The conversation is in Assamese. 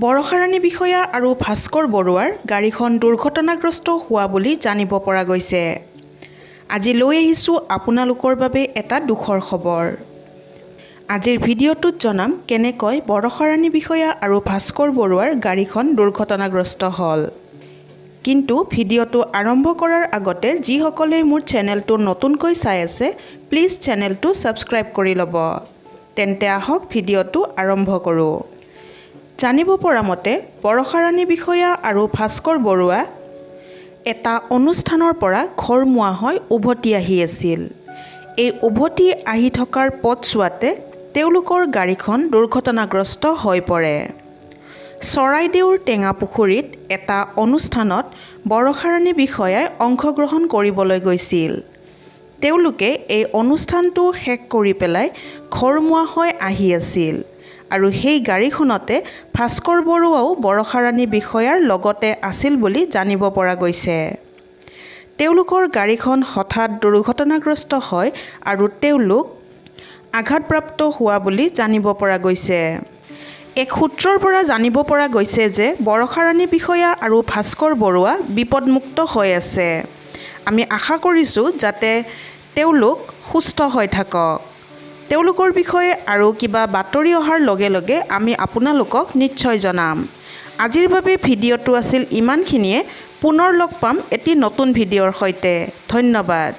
বৰষাৰাণী বিষয়া আৰু ভাস্কৰ বৰুৱাৰ গাড়ীখন দুৰ্ঘটনাগ্ৰস্ত হোৱা বুলি জানিব পৰা গৈছে। আজি লৈ আহিছোঁ আপোনালোকৰ বাবে এটা দুখৰ খবৰ। আজিৰ ভিডিঅ'টোত জনাম কেনেকৈ বৰষাৰাণী বিষয়া আৰু ভাস্কৰ বৰুৱাৰ গাড়ীখন দুৰ্ঘটনাগ্ৰস্ত হ'ল। কিন্তু ভিডিঅ'টো আৰম্ভ কৰাৰ আগতে যিসকলে মোৰ চেনেলটো নতুনকৈ চাই আছে, প্লিজ চেনেলটো ছাবস্ক্ৰাইব কৰি ল'ব। তেন্তে আহক, ভিডিঅ'টো আৰম্ভ কৰোঁ। জানিব পৰা মতে, বৰষাৰাণী বিষয়া আৰু ভাস্কৰ বৰুৱা এটা অনুষ্ঠানৰ পৰা ঘৰমুৱা হৈ উভতি আহি আছিল। এই উভতি আহি থকাৰ পথছোৱাতে তেওঁলোকৰ গাড়ীখন দুৰ্ঘটনাগ্ৰস্ত হৈ পৰে। চৰাইদেউৰ টেঙাপুখুৰীত এটা অনুষ্ঠানত বৰষাৰাণী বিষয়াই অংশগ্ৰহণ কৰিবলৈ গৈছিল। তেওঁলোকে এই অনুষ্ঠানটো শেষ কৰি পেলাই ঘৰমুৱা হৈ আহি আছিল আৰু সেই গাড়ীখনতে ভাস্কৰ বৰুৱাও বৰষাৰাণী বিষয়াৰ লগতে আছিল বুলি জানিব পৰা গৈছে। তেওঁলোকৰ গাড়ীখন হঠাৎ দুৰ্ঘটনাগ্ৰস্ত হয় আৰু তেওঁলোক আঘাতপ্ৰাপ্ত হোৱা বুলি জানিব পৰা গৈছে। এক সূত্ৰৰ পৰা জানিব পৰা গৈছে যে বৰষাৰাণী বিষয়া আৰু ভাস্কৰ বৰুৱা বিপদমুক্ত হৈ আছে। আমি আশা কৰিছোঁ যাতে তেওঁলোক সুস্থ হৈ থাকক। তেওঁলোকৰ বিষয়ে আৰু কিবা বাতৰি অহাৰ লগে লগে আমি আপোনালোকক নিশ্চয় জনাম। আজিৰ বাবে ভিডিঅ'টো আছিল ইমানখিনিয়ে। পুনৰ লগ পাম এটি নতুন ভিডিঅ'ৰ সৈতে। ধন্যবাদ।